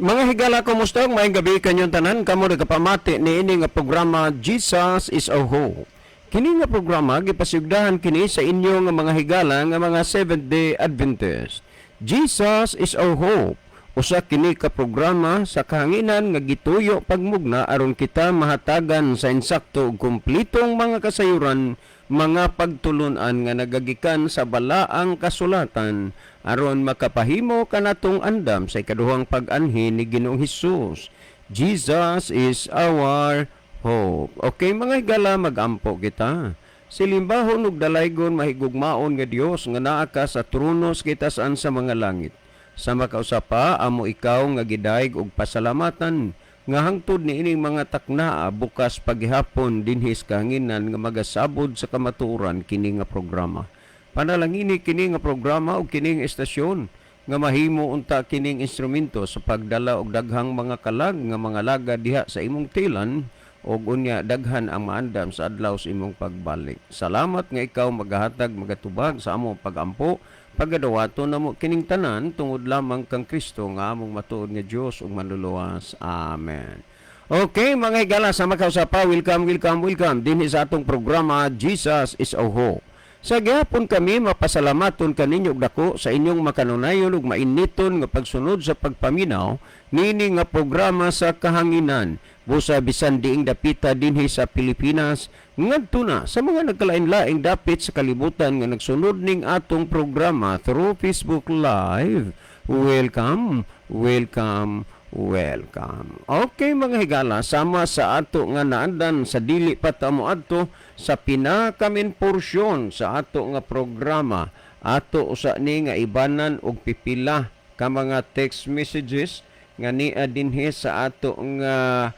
Mga higala, kumusta? Maayong gabi kanyong tanan. Kamo nagapamati niini nga programa, Jesus is Our Hope. Kini nga programa gipasugdahan kini sa inyo nga mga higala nga mga Seventh Day Adventist. Jesus is Our Hope. Usa kini ka programa sa kahanginan nga gituyo pagmugna aron kita mahatagan sa insakto ug kumplitong mga kasayuran, mga pagtulunan nga nagagikan sa Balaang Kasulatan aron makapahimo kanatong andam sa ikaduhang pag-anhi ni Ginoong Hesus. Jesus is our hope. Okay, mga higala, magampo kita. Silimbahon ug dalaygon, mahigugmaon nga Dios nga naa ka sa trono sa kitasan sa mga langit. Sa makausa pa, amo ikaw nga gidayeg og pasalamatan nga hangtod niining mga taknaa bukas paghihapon dinhi sa kahanginan nga magasabod sa kamatuoran kini nga programa. Panalangini kini nga programa ug kining estasyon nga mahimo unta kining instrumento sa pagdala og daghang mga kalag nga mga laga diha sa imong tilan ug unya daghan ang maandam sa adlaw sa imong pagbalik. Salamat nga ikaw magahatag, magatubag sa among pagampo. Pagadawaton namo kining tanan tungod lamang kang Kristo nga among matuod nga Dios ug Manluluwas. Amen. Okay, mga higala, sa makausa pa, welcome, welcome, welcome dinhi sa atong programa, Jesus is Our Hope. Sa gihapon kami mapasalamaton kaninyo og dako sa inyong makanunayon ug mainiton nga pagsunod sa pagpaminaw niini nga programa sa kahanginan. Busa bisan diing dapita dinhi sa Pilipinas ngadto na sa mga nagkalain-laing dapit sa kalibutan nga nagsunod ning atong programa through Facebook Live. Welcome, welcome, welcome. Okay, mga higala, sama sa ato nga naandan sa dili pa ta moadto sa pinaka-main porsyon sa ato nga programa. Ato usa ni nga ibanan og pipila ka mga text messages nga nia dinhi sa ato nga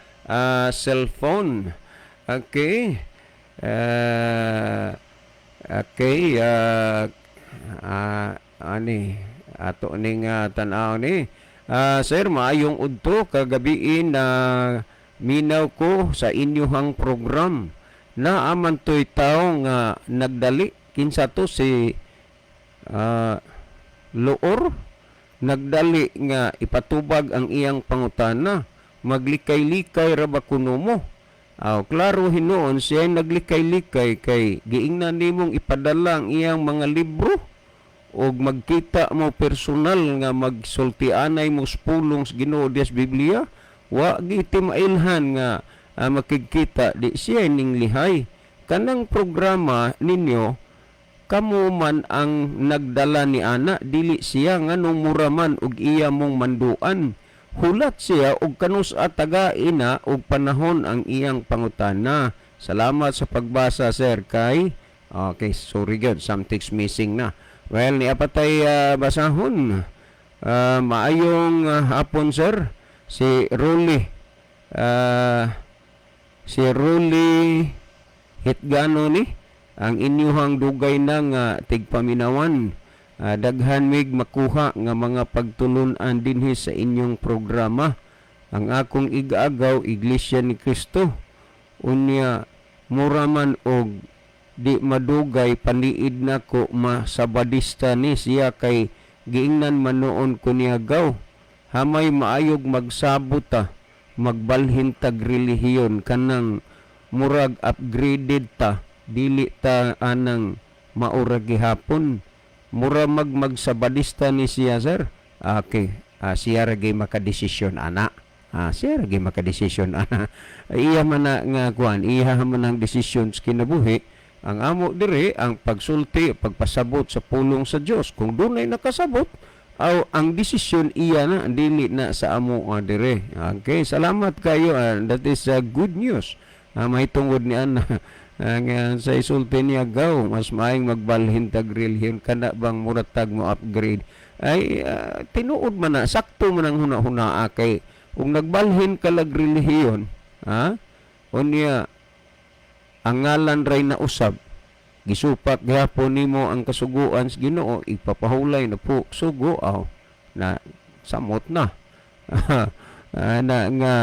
cellphone. Okay. Okay, ani ato ning tan-aw ni. Sir, maayong udto kagabiin na minaw ko sa inyuhang program. Naaman to'y tao nga nagdali. Kinsa to si Loor? Nagdali nga ipatubag ang iyang pangutana. Maglikay-likay ra ba kuno mo? Aw, klaro hinuon siya naglikay-likay kay giingnan nimong ipadala ang iyang mga libro og magkita mo personal nga magsultianay mo sa pulong sa Ginoo dias Biblia, wa giti mailhan nga makigkita di siya ning lihay kanang programa ninyo. Kamo man ang nagdala ni ana, dili siya. Nganong mura man og iya mong manduan? Hulat siya og kanus at tagaina og panahon ang iyang pangutana. Salamat sa pagbasa, sir. Kay okay, sorry gud, something's missing na. Well, ni apatay basahon. Maayong hapon, sir. Si Rolly. Si Rolly Hitgano ni ang inyuhang dugay na nga tigpaminawan. Daghan mig makuha nga mga pagtulun-an dinhi sa inyong programa. Ang akong igaagaw, Iglesia ni Cristo. Unya mura man og di madugay paniid nako masabadista ni siya kay giingnan man noon ko niya gaw. Hamay maayog magsabot ta, magbalhin tag relihiyon kanang murag upgraded ta, dili ta anang maura gihapon. Mura magsabadista ni siya, sir. Okay, siya ra gyud makadesisyon ana. Siya ra gyud makadesisyon ana. Iya man na nga kuan, iya man ang desisyon sa kinabuhi. Ang amo diri ang pagsulti, pagpasabot sa pulong sa Dios. Kung dunay nakasabot, aw, ang desisyon iya na, dili na sa amo dire. Okay, salamat kayo. That is good news. Mahitungod ni ana ang sa isulti niya gaw, mas maayong magbalhin tag relihiyon kana bang muratag mo upgrade ay tinuod man na, sakto man ang huna-huna kay kung nagbalhin ka lag relihiyon, ha, unya ang ngalan ray na usab, gisupak gihapon nimo ang kasuguan sa Ginoo, ipapahulay na po sugo, aw na samot na na nga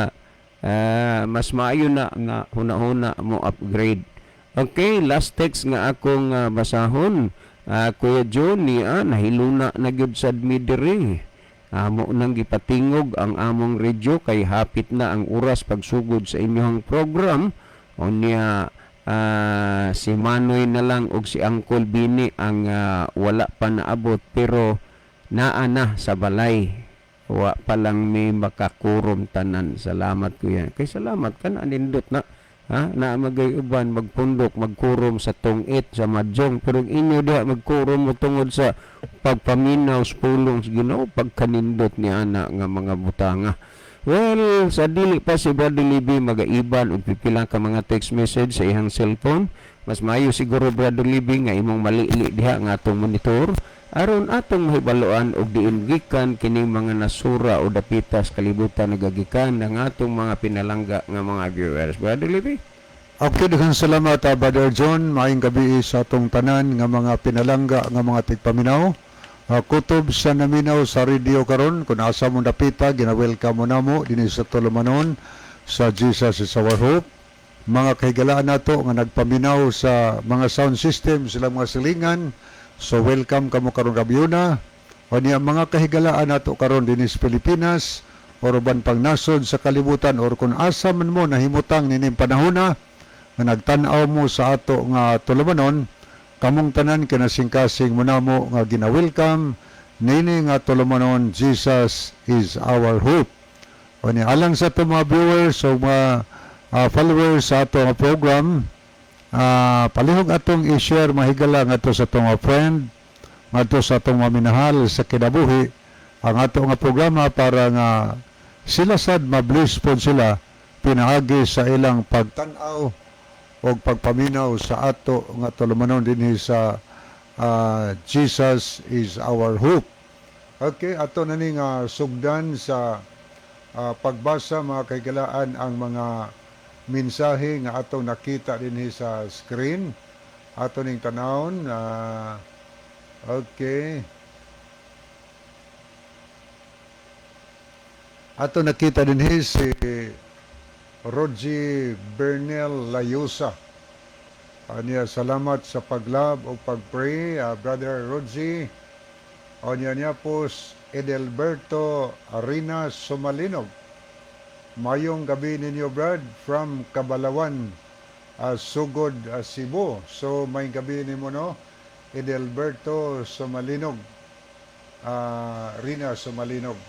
mas maayo na nga huna-huna mo upgrade. Okay, last text nga akong basahon. Kuya Johnny, nahiluna na gyud sad mi diri. Amo nang gipatingog ang among radyo kay hapit na ang oras pagsugod sa inyong program. Unya si Manoy na lang og si Uncle Bini ang wala pa naabot, pero naa na sa balay. Wa pa lang may makakurom tanan. Salamat, kuya. Kay salamat ka na nindot na ha, na magay uban magpundok, magkurom sa tungit, sa mahjong, pero ang inyo diha magkurom mo tungod sa pagpaminaw sa pulong sa Ginoo. Pagkanindot ni ana nga mga butanga. Well, sa dili pa si Brother Libby magaiban og pipila ka mga text message sa iyang cellphone, mas maayo siguro, Brother Libby, nga imong malili diha nga atong monitor aron atong mahibaluan og diin gikan kining mga nasura o dapita sa kalibutan nagagikan ng atong mga pinalangga nga mga viewers. Brother Libby. Okay, daghang salamat, Brother John. Maayong gabi sa atong tanan nga mga pinalangga nga mga tigpaminaw. Kutob sa naminaw sa radio karon, kung asa mo napita, gina-welcome mo namo dinhi sa tulumanon sa Jesus is Our Hope. Mga kahigalaan nato nga nagpaminaw sa mga sound system, sila mga silingan. So welcome kamo karong gabiuna. O niya mga kahigalaan nato karon dinhi sa Pilipinas or uban pang nasod sa kalibutan or kung asa man mo nahimutang nining panahona nga nagtan-aw mo sa ato nga tulumanon, kamong tanan kinasingkasing mo namo nga gina-welcome nini nga tulumanon, Jesus is Our Hope. O ni alang sa ato mga viewers o mga followers sa ato nga program, palihog atong i-share, mahigala, ngadto sa atong mga friend, ngadto sa atong mga minahal sa kinabuhi ang ato nga programa para nga sila sad ma-bless pod sila pinaagi sa ilang pagtan-aw o pagpaminaw sa ato nga tulumanon dinhi sa Jesus is Our Hope. Okay, ato na ni nga sugdan sa pagbasa, mga kahigalaan, ang mga mensahe nga atong nakita dinhi sa screen. Ato ning tanawon. Okay. Ato nakita dinhi si Rogie Bernel Layusa. Aniya, salamat sa pag-love o pag-pray, Brother Rogie. Anya niya po Edelberto Arena Sumalinog. Mayong gabi ninyo, Brad, from Kabalawan, Sugod, Cebu. So may gabi nimo, no, Edelberto Sumalinog. Rina Sumalinog.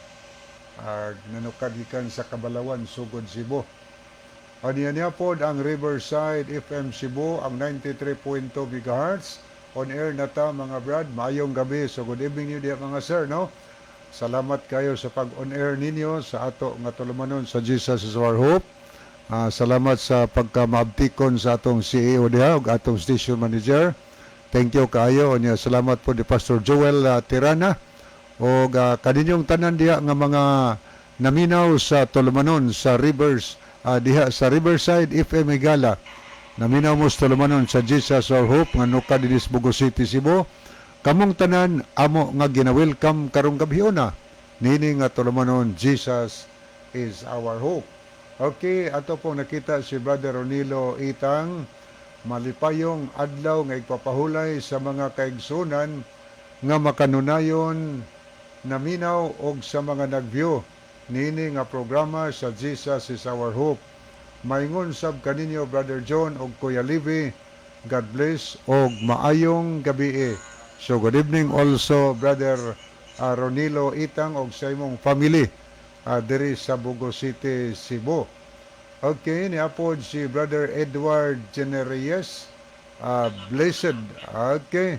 Nanukad gikan sa Kabalawan, Sugod, Cebu. Aniya niya po ang Riverside FM Cebu, ang 93.2 MHz. On air na ta, mga brad. Maayong gabi. So good evening niyo diya, mga sir, no? Salamat kayo sa pag-on air ninyo sa ato nga tulumanon sa Jesus is Our Hope. Salamat sa pagka-maabtikon sa atong CEO diha ug atong station manager. Thank you kaayo. Unya salamat po ni Pastor Joel Tirana og kaninyong tanan diha nga mga naminaw sa tulumanon sa Rivers diha sa Riverside FM Higala. Naminaw mo sa tulumanon sa Jesus Our Hope nga nuka dinhi sa Bogo City, Cebu. Kamong tanan amo nga gina-welcome karong gabhiona nini nga tulumanon, Jesus is Our Hope. Okay, ato pong nakita si Brother Ronilo Itang. Malipayong adlaw nga igpapahulay sa mga kaigsunan nga makanunayon naminaw og sa mga nag-view nini nga programa sa Jesus is Our Hope. Maingon sab kaninyo, Brother John og Kuya Livy. God bless og maayong gabi. So good evening also, Brother Ronilo Itang og sa imong family diri sa Bogo City, Cebu. Okay, niapod si Brother Edward Genereyes. Blessed. Okay.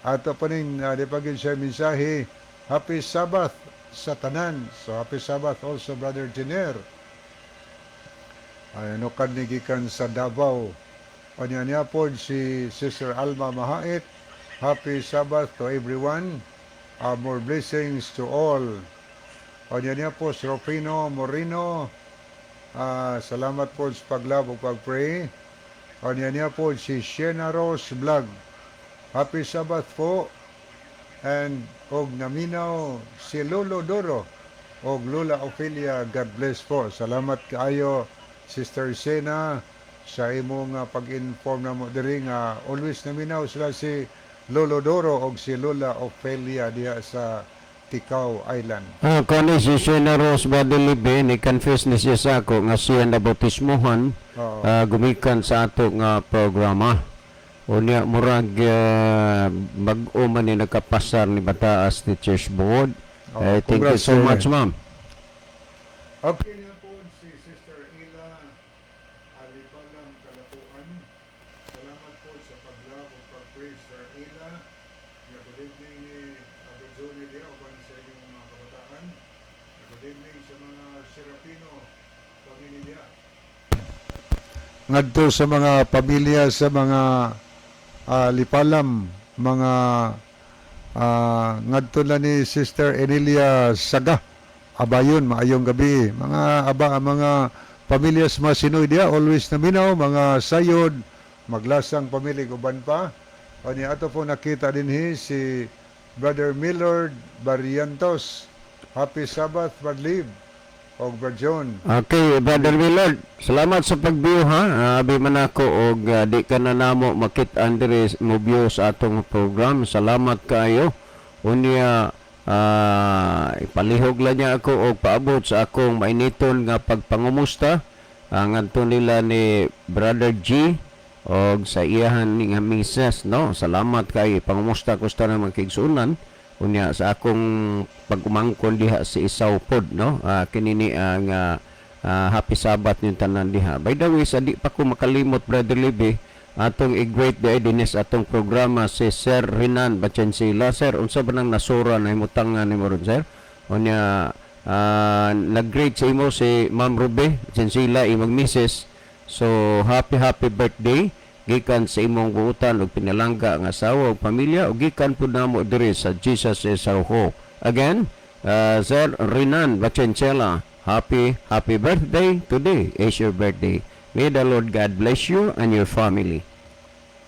Ato pa ning di pa gyud siya mensahe. Happy Sabbath sa tanan. So happy Sabbath also, Brother Jenner. Ay, ano kan ni gikan sa Davao. Kanya niya po si Sister Alma Mahait. Happy Sabbath to everyone. More blessings to all. Kanya niya po si Rufino Moreno. Salamat po sa pag-love o pag-pray. Kanya niya po si Shena Rose Vlog. Happy Sabbath po. And og naminaw si Lolo Doro og Lola Ophelia. God bless po. Salamat kaayo, Sister Sena, sa imong pag-inform na mo diri nga always naminaw sila si Lolo Doro og si Lola Ophelia diha sa Ticao Island. Kani si Shena Rose Badelibe, ni confess ni siya sa ako nga siya nabautismohan gumikan sa ato nga programa. Unya murag bag-o man ni nakapasar ni Bataas Teachers Board. Oh, Thank you congrats, so sir. Much, ma'am. Okay na po si Sister Ila Alipalang Kalapuan. Salamat po sa pag-love o pag-pray, Sister Ila. Yeah, good evening ni Abel Johnny Leo uban sa inyong mga kabataan. Good evening sa mga Serapino pamilya. Ngadto sa mga pamilya sa mga Lipalam, mga ngadto na ni Sister Emilia Saga. Abayon, maayong gabi. Mga aba, mga pamilya sa mga Sinoy diya, always naminaw, mga sayod, maglasang pamilya uban pa. O niya ato po nakita din si Brother Millard Barrientos. Happy Sabbath, Brad Liv o Brad John. Okay, Brother Willard, salamat sa pag-view ha. Abi man ako og di ka na namo makit-an diri mo view sa atong program. Salamat kaayo. Unya ipalihog lang niya ako og paabot sa akong mainiton nga pagpangumusta ngadto nila ni Brother G og sa iyahan ni nga misis, no. Salamat kay pangumusta ko sa tanang mga kaigsuonan. Unya sa akong pag-umangkon diha si Isaw pod, no. Kini ni ang happy Sabbath ning tanan diha. By the way, sa di pa ko makalimot, Brother Libby, atong i-greet di dinis atong programa si Sir Renan Bachensila. Sir, unsa ba nang nasura na imutangan nimo ron, sir? Unya nag-greet sa imo si Ma'am Ruby Bachensila, imong misis. So happy happy birthday gikan sa imong buutan ug pinalangga nga asawa ug pamilya ug gikan pud namo diri sa Jesus is Our Hope. Again, Sir Renan Bachencela, happy happy birthday. Today is your birthday. May the Lord God bless you and your family.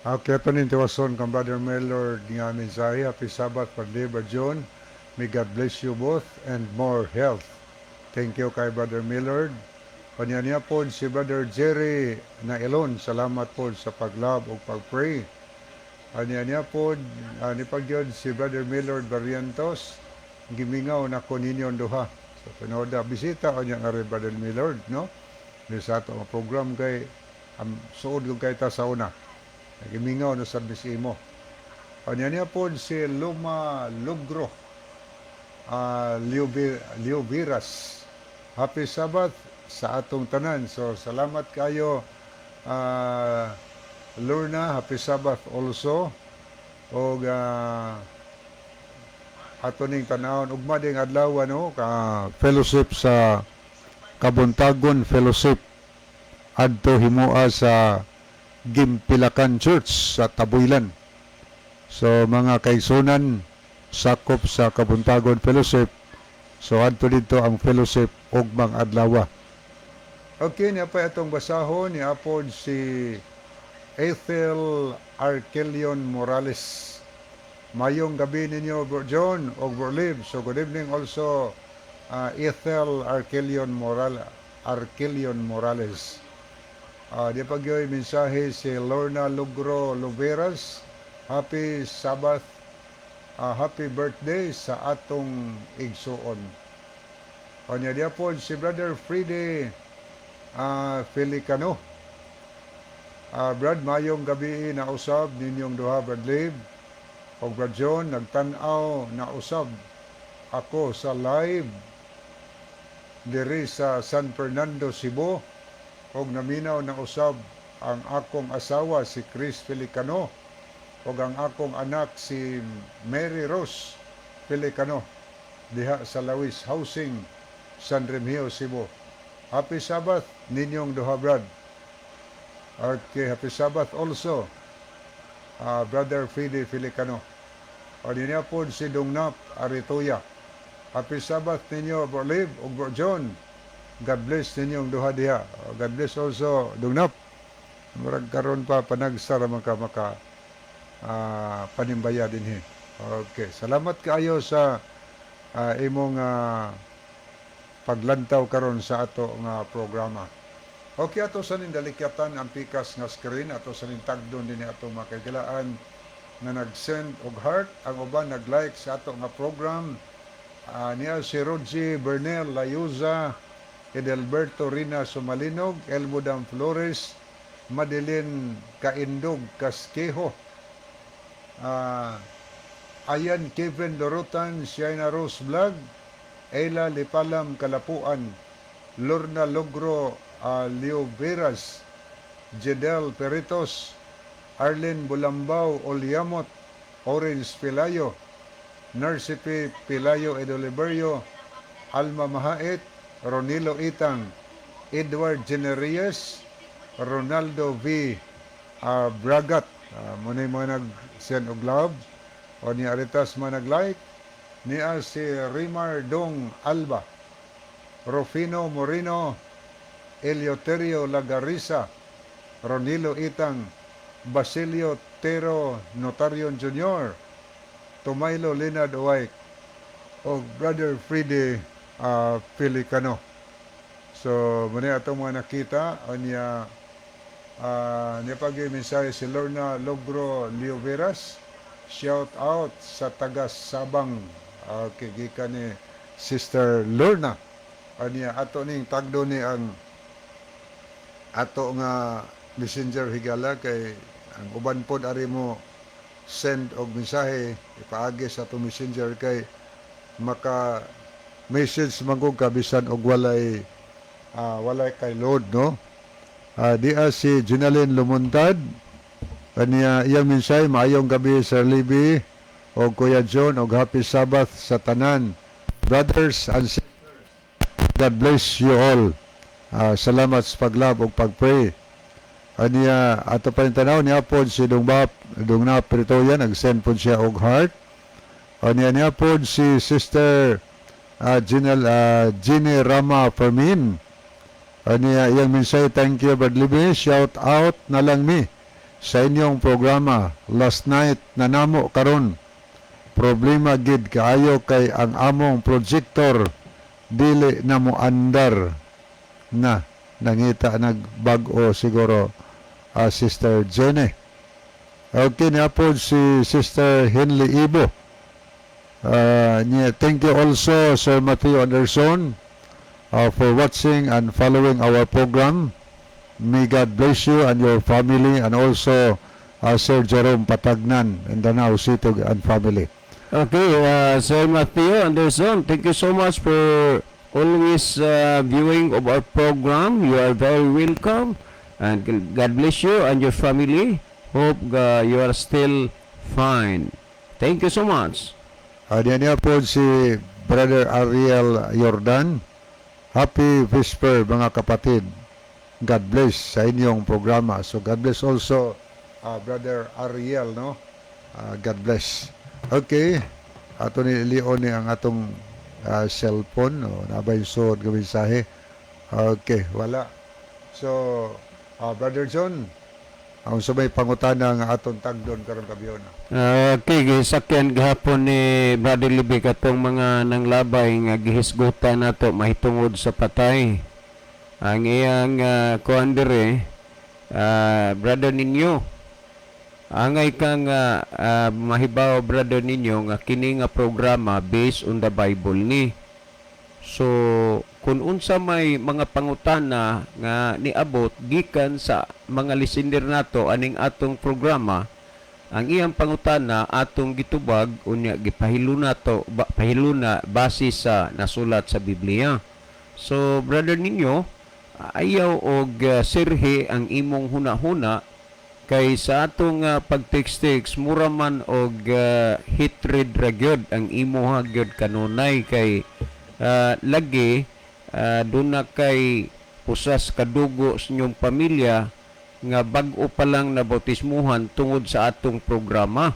Okay, ito ning tiwason kang Brother Mellor nga mensahe. Happy Sabbath, Brother Brother John. May God bless you both and more health. Thank you kay Brother Millard. Kanya niya po si Brother Jerry Nailon. Salamat po sa pag-love o pag-pray. Kanya niya po, ni pagyod si Brother Millard Barrientos. Gimingaw na ko ninyo ang duha. So, pinoda, bisita o niya nga rin Brother Millard, no? Di sa ato ang program kay suod kong kay ta sa una. Nagimingaw na sa imo. Kanya niya po si Luma Lugro Lioviras. Happy Sabbath sa atong tanan. So salamat kayo, Lorna, happy Sabbath also. Og ato ning tanawon ugma ding adlaw, no, ka fellowship sa Kabuntagon Fellowship adto himoa sa Gimpilakan Church sa Tabuylan. So mga kaigsunan sakop sa Kabuntagon Fellowship. So adto dito ang fellowship ugmang adlaw. Okay, niya pa itong basahon ni apod si Ethel Arquelion Morales. Mayong gabi ninyo, Bro John o Bro Liv. So good evening also, Ethel Arquelion Morales. Di pa gyoy mensahe si Lorna Lugro Loveras. Happy Sabbath, happy birthday sa atong igsuon. Kanya diya po si Brother Freedy Felicano. Brad, mayong gabi na usab ninyong duha, Brad Liv o Brad John, nagtan-aw na usab ako sa live diri sa San Fernando, Cebu og naminaw na usab ang akong asawa si Chris Felicano ug ang akong anak si Mary Rose Felicano diha sa Lawis Housing, San Remigio, Cebu. Happy Sabbath ninyong duha, Brad. Okay, happy Sabbath also, Brother Fide Felicano. O niya po si Dungnap Aritoya. Happy Sabbath ninyo, Bro Liv ug Bro John. God bless ninyong duha diha. O, God bless also, Dungnap. Murag karon pa panagsara man ka maka panimbaya dinhi. Okay, salamat kaayo sa imong paglantaw karon sa ato nga programa. Okay, ato sa nindalikyatan ang pikas nga screen, ato sa nintagdon din ato mga kahigalaan nga nag-send og heart, ang uban nag-like sa ato nga program. Niya si Rogie Bernel Layuza, Edelberto Rina Sumalinog, Elmodam Flores, Madeline Kaindog Casquejo, Ayan Kevin Dorotan, Shaina Rose Vlog, Ayla Lipalam Kalapuan, Lorna Logro Leoveras, Jedel Peritos, Arlene Bulambao Olyamot, Orange Pilayo, Narcipe Pilayo Edoliberio, Alma Mahait, Ronilo Itang, Edward Generillas, Ronaldo V. Bragat. Muna yung mga nag-send og love o ni Aritas mga nag-like. Niya si Rimar Dong Alba, Rufino Moreno, Eleuterio Lagarisa, Ronilo Itang, Basilio Tero Notarion Jr., Tumaylo Leonard Owaik, o Brother Freddie Pelicano. So, muna atong mga nakita, niya niya pag mensahe si Lorna Logro Leoveras, shout out sa taga Sabang, okay, gikan ni Sister Lorna. Anya ato ning tagdo ni ang ato nga messenger, higala, kay ang uban pod ari mo send og mensahe ipaagi sa ato messenger kay maka message man gud ka bisan og walay kay load, no? Dia si Ginalyn Lumuntad. Kaniya iyang mensahe: "Maayong gabi, Sir Libby o Kuya John, og happy Sabbath sa tanan brothers and sisters. God bless you all. Salamat sa pag-love ug pag-pray." Aniya ato pa yung tanaw niya pod si Dung Bap Dung na Pretoria, nag-send pod siya og heart. Aniya niya pod si Sister Ginel Ginny Rama Fermin. Aniya iyang mensahe: "Thank you, Brad Libby. Shout out na lang mi sa inyong programa. Last night na namo karon. Problema gid kaayo kay ang among projector dili na mo andar na." Nangita nagbag-o siguro, Sister Jenny. Okay na po si Sister Henley Ibo. Niya, "Thank you also, Sir Matthew Anderson, for watching and following our program. May God bless you and your family and also Sir Jerome Patagnan in Danao City and family." Okay, Sir Matthew Anderson, thank you so much for always viewing of our program. You are very welcome. And God bless you and your family. Hope you are still fine. Thank you so much. Diyan niya po si Brother Ariel Jordan. "Happy Vesper, mga kapatid. God bless sa inyong programa." So God bless also, Brother Ariel, no? God bless. Okay. Ato ni Leon ni ang atong cellphone, no? Nabay suod nga mensahe. Okay, wala. So, Brother John, ang sa may pangutana nga atong tagdon karong gabi? Okay, gisakyan gihapon ni Brother Libby katong mga nanglabay nga gihisgutan nato mahitungod sa patay. Ang iyang kuan dire, brother ninyo. Angay kang mahibaw, brother ninyo, nga kini nga programa based on the Bible ni. So, kung unsa may mga pangutana nga niabot gikan sa mga listener nato aning atong programa, ang iyang pangutana atong gitubag, unya gipahiluna to ba, pahiluna base sa nasulat sa Biblia. So brother ninyo, ayaw og sirhe ang imong hunahuna kay sa atong pag-text-text mura man og hatred ra gyud ang imuha gyud kanunay kay lagi duna kay usas kadugo sa inyong pamilya nga bag-o pa lang na bautismuhan tungod sa atong programa.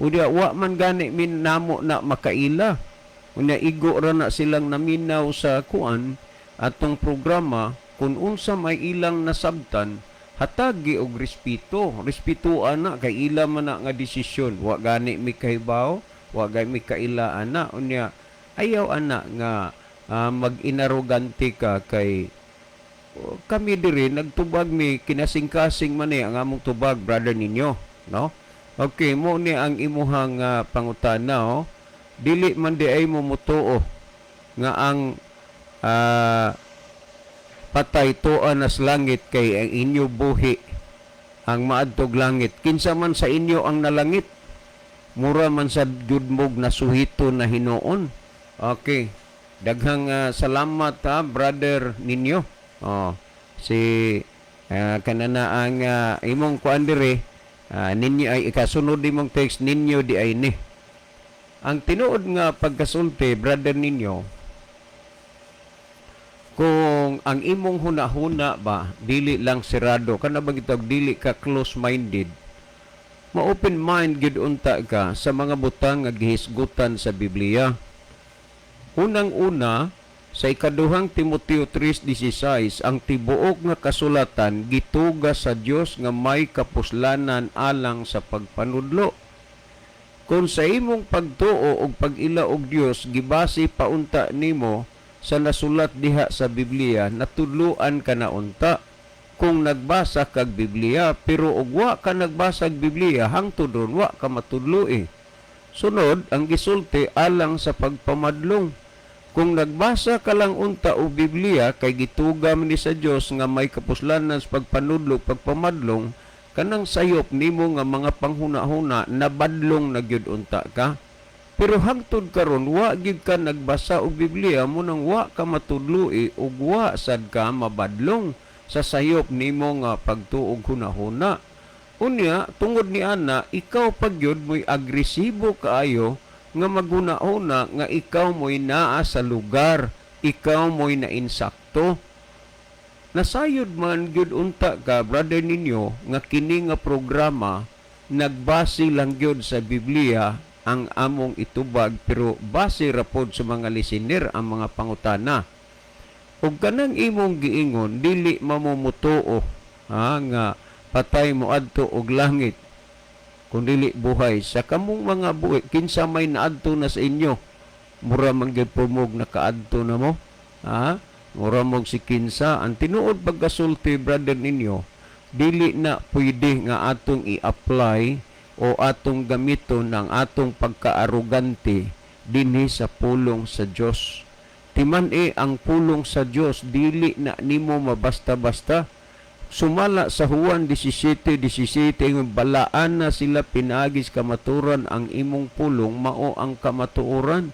Unya wa man gani min namo na makaila. Unya igo ra na silang naminaw sa kuan atong programa. Kung unsa may ilang nasabtan, hatagi og respeto. Respeto ana kay ila man na nga desisyon. Wa gani mi kahibaw, wa gani mi kaila ana. Unya ayaw ana nga mag-inarogante ka kay kami diri nagtubag mi, kinasing-kasing man ni ang among tubag, brother ninyo, no? Okay, mo ni ang imuhang pangutana, oh. Dili man di ay mo mutuo nga ang patay tuan nas langit kay ang inyo buhi ang maadtog langit. Kinsa man sa inyo ang nalangit? Mura man sa judmog na suhito na hinuon. Okay. Daghang salamat ha, brother ninyo. Oh, si kanana ang imong kuan diri, ninyo ay ikasunod imong text ninyo di ay ni. Ang tinuod nga pagkasulti, brother ninyo, kung ang imong huna-huna ba dili lang sirado kana bang gitawag dili ka close minded, ma-open mind gyud unta ka sa mga butang nga gihisgutan sa Biblia. Unang-una, sa ikaduhang Timoteo 3:16, ang tibuok nga kasulatan gituga sa Dios nga may kapuslanan alang sa pagpanudlo. Kung sa imong pagtuo og pag-ila og Dios gibase paunta nimo sa nasulat diha sa Biblia, natudloan ka na unta kung nagbasa kag Biblia, pero og wa ka nagbasa og Biblia, hangtod ron wa ka matudlo eh. Sunod, ang gisulti alang sa pagpamadlong. Kung nagbasa ka lang unta og Biblia kay gituga man ni sa Dios nga may kapuslanan sa pagpanudlo, pagpamadlong, kanang sayop nimo nga mga panghuna-huna nabadlong na gyud unta ka. Pero hangtod karon wa gyud ka nagbasa og Biblia, mo nang wa ka matudloi ug wa sad ka mabadlong sa sayop nimo nga pagtuog hunahuna. Unya, tungod ni ana, ikaw pag gyud mo'y agresibo kaayo nga maghuna-huna nga ikaw mo'y naa sa lugar, ikaw mo'y nainsakto. Nasayod man gyud unta ka, brother ninyo, nga kini nga programa nagbase lang gyud sa Biblia ang among itubag, pero base ra pod sa mga listener ang mga pangutana. Ug kanang imong giingon dili mamumutuo ha, nga patay mo adto og langit kung dili buhay sa kamong mga buhi, kinsa may naadto na sa inyo? Mura man gyud pumog nakaadto na mo ha, mura mog si kinsa. Ang tinuod pagkasulti, brother ninyo, dili na pwede nga atong i-apply o atong gamiton ang atong pagkaarogante dinhi sa pulong sa Dios. Timan e ang pulong sa Dios dili na nimo mabasta-basta. Sumala sa Juan 17:17, balaan na sila pinaagis kamaturan, ang imong pulong mao ang kamatuoran.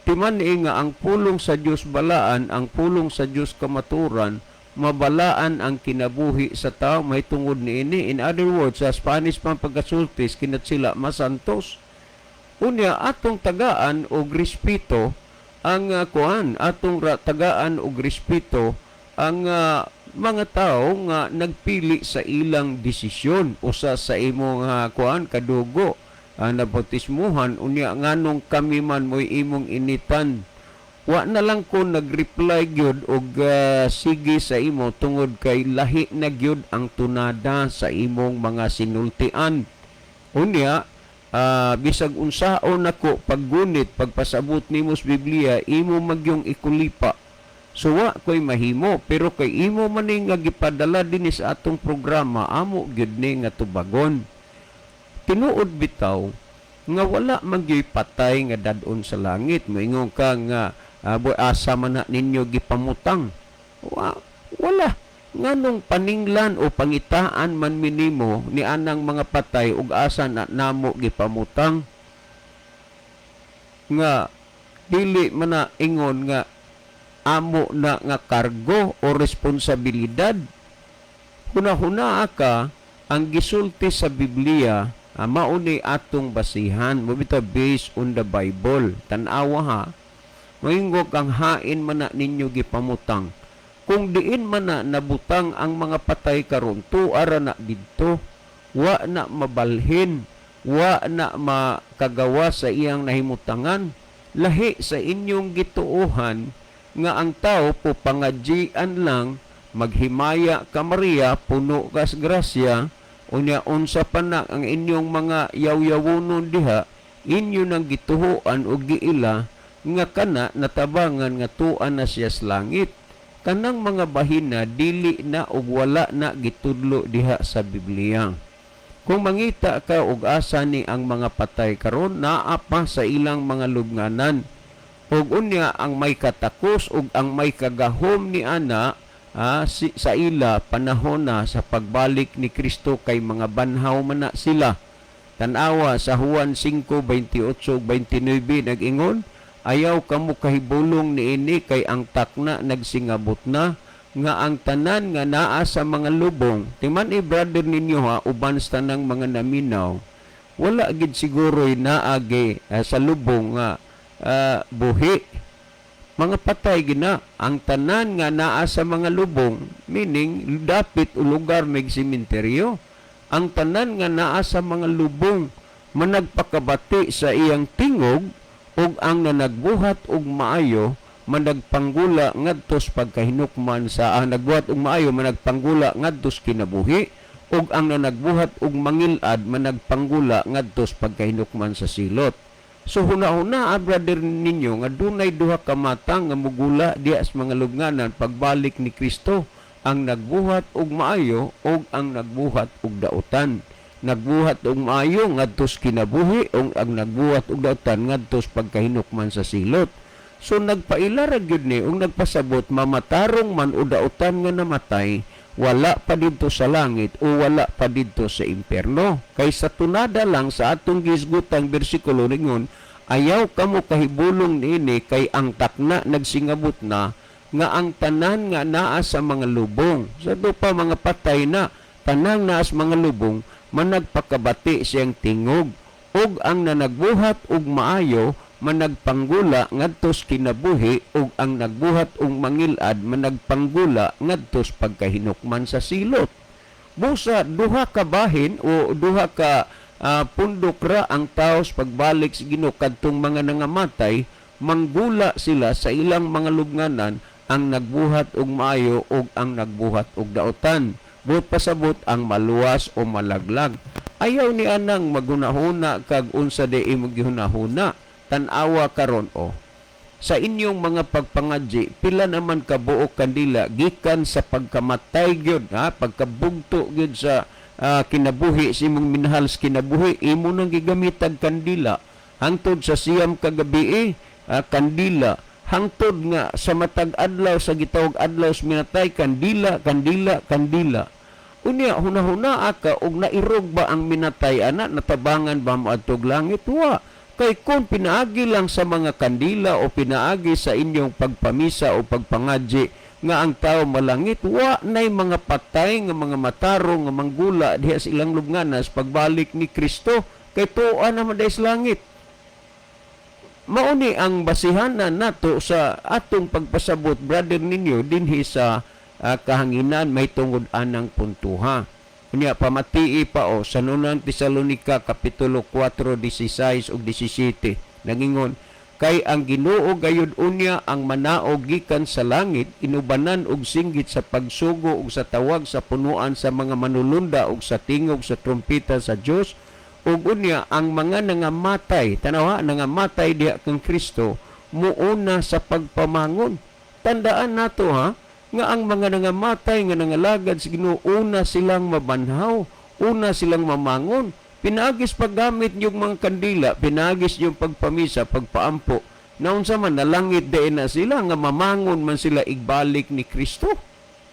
Timan e nga ang pulong sa Dios balaan, ang pulong sa Dios kamatuoran, mabalaan ang kinabuhi sa tao mahitungod niini. In other words, sa Spanish pang pagkasultis, kinat sila masantos. Unya atong tagaan og respeto ang kuan, atong tagaan og respeto ang mga tao nga nagpili sa ilang desisyon. Usa sa imong kuan kadugo nabautismuhan, unya nganong kami man mo'y imong initan? Wa na lang ko nag-reply gyud og sige sa imo tungod kay lahi na gyud ang tunada sa imong mga sinultian. Unya bisag unsaon nako paggunit, pagpasabot nimo sa Biblia, imo magyong ikulipa. So wa ko'y mahimo, pero kay imo man ni nga gipadala dinhi sa atong programa, amo gyud ni nga tubagon. Tinuod bitaw nga wala man gyud patay nga dad-on sa langit. Moingon ka nga boy, asa man na ninyo gipamutang? Wala. Nganong paninglan o pangitaan man minimo ni anang mga patay ug asa na namo gipamutang? Nga dili man na ingon nga amo na nga kargo o responsibilidad. Huna-huna ka, ang gisulti sa Biblia mao ni atong basihan mo bitaw, based on the Bible. Tan-awa ha, moingon kang hain man na ninyo gipamutang. Kung diin man na nabutang ang mga patay karon, tuara na didto, wa na mabalhin, wa na makagawa sa iyang nahimutangan. Lahi sa inyong gituohan nga ang tao po pangadjian lang, maghimaya ka Maria, puno kas grasya, unya unsa pa na ang inyong mga yaw-yawonon diha, inyo nang gituhoan og giila nga kana natabangan nga tuan na siya sa langit. Kanang mga bahina dili na og wala na gitudlo diha sa Biblia. Kung mangita ka og asa ni ang mga patay karon, naa pa sa ilang mga lubnganan. Ug unya ang may katakos ug ang may kagahom ni ana sa ila panahon na sa pagbalik ni Kristo kay mga banhaw man na sila. Tan-awa sa Juan 5:28 ug 29, nag-ingon, "Ayaw kamo kahibulong niini kay ang takna nagsingabot na nga ang tanan nga naa sa mga lubong." Timan i, brother ninyo, ha, uban sa tanang mga naminaw, wala gid siguro'y naagi sa lubong nga buhi. Mga patay gina ang tanan nga naa sa mga lubong, meaning dapit o lugar mig sementeryo. Ang tanan nga naa sa mga lubong managpakabati sa iyang tingog, ug ang nanagbuhat og maayo managpanggula ngadtos pagkahinukman sa ang nagbuhat og maayo managpanggula ngadtos kinabuhi, ug ang nanagbuhat og mangilad managpanggula ngadtos pagkahinukman sa silot. So huna-huna, brother ninyo, nga dunay duha ka mata nga mugula diya sa mga lubnganan pagbalik ni Kristo: ang nagbuhat og maayo ug ang nagbuhat og dautan. Nagbuhat og maayo ngadtos kinabuhi ug ang nagbuhat og dautan ngadtos pagkahinukman sa silot. So nagpaila ra gyud ni ug nagpasabot, mamatarong man o dautan nga namatay, wala pa didto sa langit o wala pa didto sa impierno. Kay sa tunada lang sa atong gisgutang bersikulo ningon, "Ayaw kamo kahibulong niini kay ang takna nagsingabot na nga ang tanan nga naa sa mga lubong." Sa do pa mga patay na, tanang naa sa mga lubong managpakabati siyang tingog, ug ang nanagbuhat og maayo managpanggula ngadtos kinabuhi, ug ang nagbuhat og mangilad managpanggula ngadtos pagkahinukman sa silot. Busa duha ka bahin o duha ka pundok ra ang taos pagbalik sa Ginoo. Kadtong mga nangamatay, manggula sila sa ilang mga lubnganan, ang nagbuhat og maayo ug ang nagbuhat og dautan. Buot pasabot, ang maluwas o malaglag. Ayaw ni anang maghunahuna kag unsa di imong gihunahuna. Tan-awa karon o sa inyong mga pagpangadji, pila naman kabuok kandila gikan sa pagkamatay gyud, ha, pagkabugto gyud sa kinabuhi sa imong minahal sa kinabuhi, imo nang gigamitag kandila hangtod sa 9 kagabi, kandila hangtod nga sa matag adlaw sa gitawag adlaw sa minatay, kandila, kandila, kandila. Unya hunahuna ka og nairog ba ang minatay ana? Natabangan ba moadtog langit? Wa. Kay kung pinaagi lang sa mga kandila o pinaagi sa inyong pagpamisa o pagpangadji nga ang tao malangit, wa nay mga patay nga mga matarong nga manggula diha sa ilang lubnganas pagbalik ni Kristo kay tuwa naman dahil sa langit. Mauni ang basihanan nato sa atong pagpasabot, brother ninyo, dinhi sa kahanginan may tungod anang puntuha. Unya pamatii pa o sa Unang Tesalonika kapitulo 4, 16 ug 17, nangingon, "Kay ang Ginoo gayud unya ang manaog gikan sa langit inubanan og singgit sa pagsugo ug sa tawag sa punuan sa mga manulunda ug sa tingog sa trumpeta sa Dios, ug unya ang mga nangamatay," tanawa, "nangamatay diha kang Kristo muuna sa pagpamangon." Tandaan nato, ha, nga ang mga nangamatay nga nangalagad sa Ginoo, una silang mabanhaw, una silang mamangon. Pinaagis paggamit yung mga kandila, pinaagis yung pagpamisa, pagpaampo. Naunsa man, nalangit diay na sila nga mamangon man sila igbalik ni Kristo?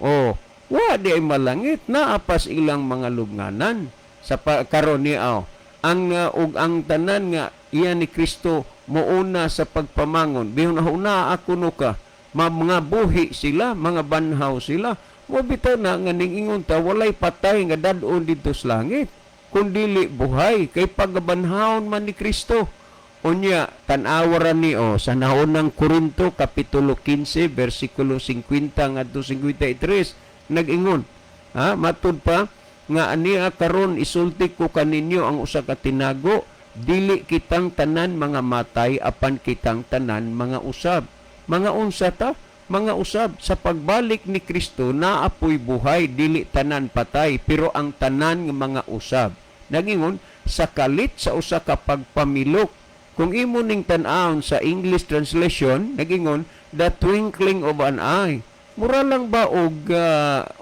Oh, wa di ay malangit, naapas ilang mga lubnganan. Sa karon ni aw, ang ug ang tanan nga iya ni Kristo muuna sa pagpamangon. Bihon una ako no ka, mga buhi sila, mga banhaw sila. Mo bitaw na nga ning ingon ta, walay patay nga dad-on didto sa langit kun dili buhay kay pagabanhawon man ni Kristo. Unya tan-awa ra ni o sa Naunang Korinto kapitulo 15 bersikulo 50 ngadto 53, nag-ingon, ha, matud pa nga ania karon isulti ko kaninyo ang usa ka tinago: dili kitang tanan mga matay, apan kitang tanan mga usab. Mga unsa ta? Mga usab. Sa pagbalik ni Kristo, naapoy buhay, dili tanan patay, pero ang tanan nga mga usab. Nagingon, sa kalit sa usa ka pagpamilok. Kung imo ning tan-awon sa English translation, nagingon, "the twinkling of an eye." Mura lang ba og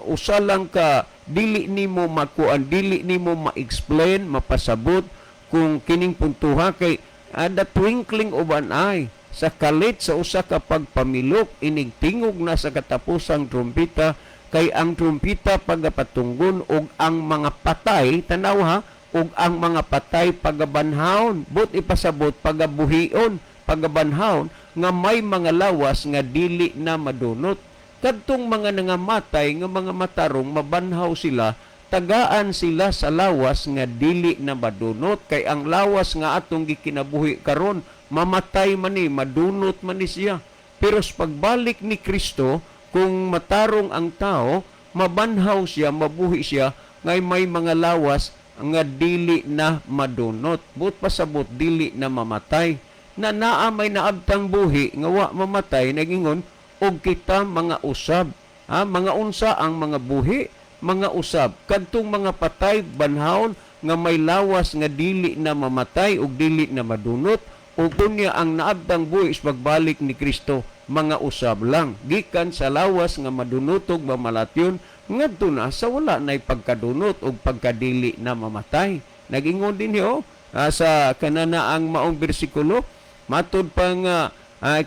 usa lang ka Dili nimo makuan, dili nimo ma-explain, mapasabot kung kining puntuha kay the twinkling of an eye, sa kalit sa usa ka pagpamilok, inig tingog na sa katapusang trumpita, kay ang trumpita pagapatunggon og ang mga patay, tanaw ha, og ang mga patay pagabanhawon, but ipasabot pagabuhion, pagabanhawon nga may mga lawas nga dili na madunot. Kadtong mga nangamatay nga mga matarong, mabanhaw sila, tagaan sila sa lawas nga dili na madunot, kay ang lawas nga atong gikinabuhi karon mamatay man ni, madunot man ni siya. Pero sa pagbalik ni Kristo, kung matarong ang tao, mabanhaw siya, mabuhi siya ngay may mga lawas nga dili na madunot, but pasabot dili na mamatay, na naa may naabtang buhi nga wa mamatay. Nagingon og kita mga usab, ha, mga unsa ang mga buhi, mga usab kadtong mga patay banhawon nga may lawas nga dili na mamatay ug dili na madunot. Ug unya ang naabtang buhi sa pagbalik ni Kristo, mga usab lang gikan sa lawas nga madunotog mamalatyon ngadto na sa wala nay pagkadunot ug pagkadili na mamatay. Nagingon din oh, sa kanana ang maong bersikulo, matud pa nga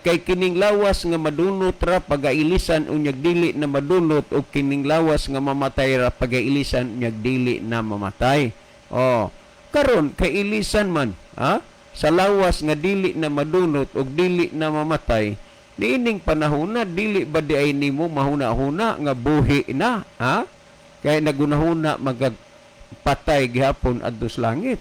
kay kining lawas nga madunot ra pagailisan unyag dili na madunot, ug kining lawas nga mamatay ra pagailisan unyag dili na mamatay. Oh, karon kay ilisan man, ha, sa lawas nga dili na madunot ug dili na mamatay niining panahon na, dili ba di ay nimo mahuna-huna nga buhi na, ha? Kay nagunahuna magpatay gihapon adto sa langit.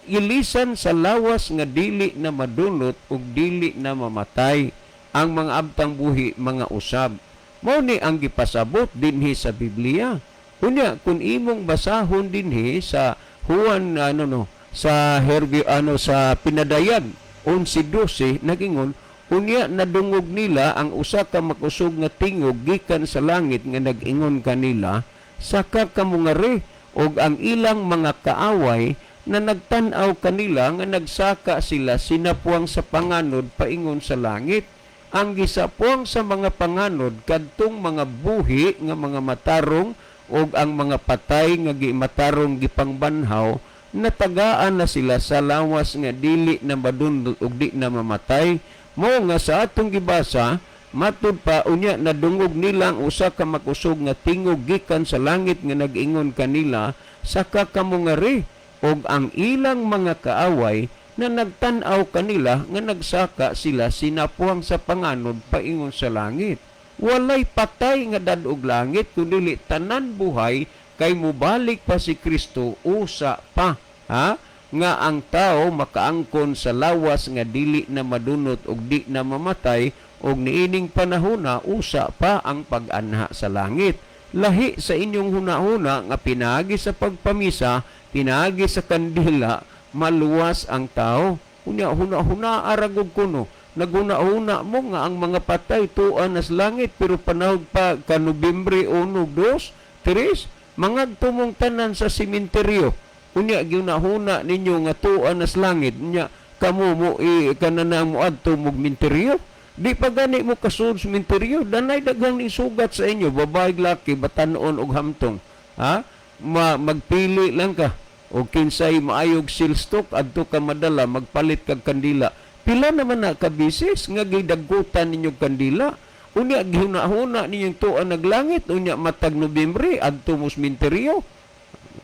Ilisan sa lawas nga dili na madunot ug dili na mamatay ang mga abtang buhi, mga usab. Mao ni ang gipasabot dinhi sa Biblia. Unya kung imong basahon dinhi sa Juan, ano no, sa Herbi, ano, sa Pinadayag 11:12, nagingon, "Unya nadungog nila ang usa ka makusog nga tingog gikan sa langit nga nag-ingon kanila, 'Saka kamo ngari.' Ug ang ilang mga kaaway na nagtan-aw kanila nga nagsaka sila sinapuang sa panganod paingon sa langit." Ang gisapuang sa mga panganod kadtong mga buhi nga mga matarong, ug ang mga patay nga gimatarong gipangbanhaw, natagaan na sila sa lawas nga dili na madunot ug di na mamatay. Mo nga sa atong gibasa, matud pa, "Unya nadungog nila ang usa ka makusog nga tingog gikan sa langit nga nag-ingon kanila, 'Saka kamo ngari.' Ug ang ilang mga kaaway na nagtan-aw kanila nga nagsaka sila sinapuang sa panganod paingon sa langit." Walay patay nga dad-og langit kundi tanan buhay, kay mubalik pa si Kristo usa pa, ha, nga ang tao makaangkon sa lawas nga dili na madunot ug di na mamatay, ug niining panahona usa pa ang pag-anha sa langit. Lahi sa inyong hunahuna nga pinaagi sa pagpamisa, pinaagi sa kandila, maluwas ang tao. Unya huna-huna aragog kuno. Naghuna-huna mo nga ang mga patay tuan na sa langit, pero panahon pa ka Nobyembre 1, 2, 3, mangadto mong tanan sa sementeryo. Unya gihuna-huna ninyo nga tuan na sa langit. Unya kamo mo i kanana mo adto mo menteryo. Di pa gani mo kasud sa menteryo, danay daghang ning sugat sa inyo, babae, laki, batanon og hamtong. Ha? Magpili lang ka o kinsay maayog silstok adto ka madala magpalit kag kandila. Pila naman na ka bisis nga gidagkutan ninyo kandila. Unya gihuna-huna ninyong tuan naglangit, unya matag Nobyembre adto mo sa menteryo.